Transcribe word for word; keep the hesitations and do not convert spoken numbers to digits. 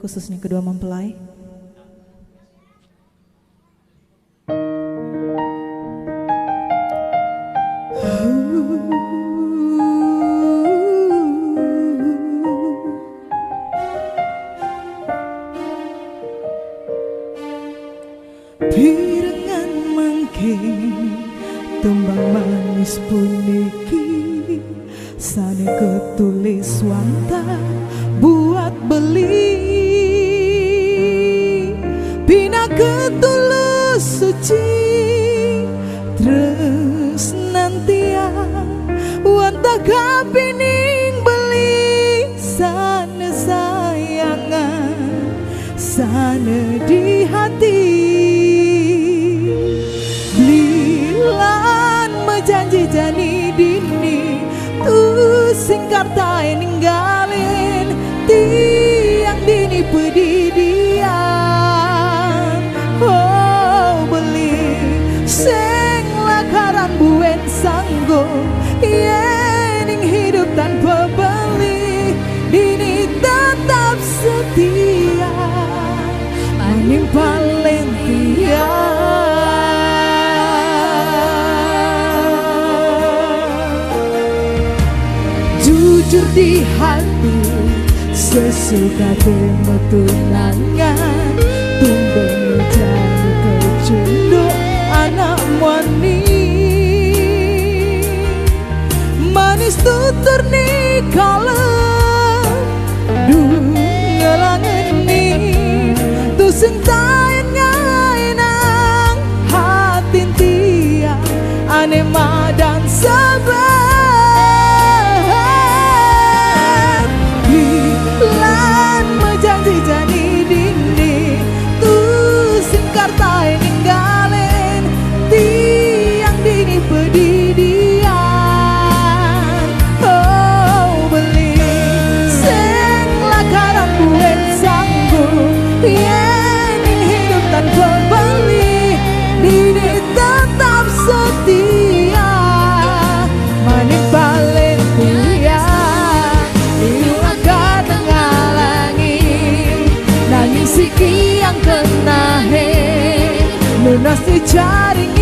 Khususnya kedua mempelai. Pirengan mangke tembang manis puniki, sane ketulis wantah buat beli. Pinaka tulus suci tresnan tiang, wantah kapining beli sane sayangan, sane di hati. Beli lan majanji jani dini, tusing kartae ninggalin tiang dini padidian. Oh, beli sing lakaran buen sanggup, yening hidup tanpa beli, dini tetap setia manimpalin tiang. Jujur di hati, sesukate metu nangan, tumben jani kecunduk anak muani. Manis tutur nikala, duh ngelangeni, tusing taen ngaenang hatin tiang ane madan sabar. Beli lan majanji jani dini, tusing kartae ninggalin tiang dini padidian. Oh, beli sing lakaran buen sanggup, yening hidup tanpa beli, dini tetap setia manimpalin tiang. Iwakar ngalangi, nanging siki yang kenahe, nunas dijaring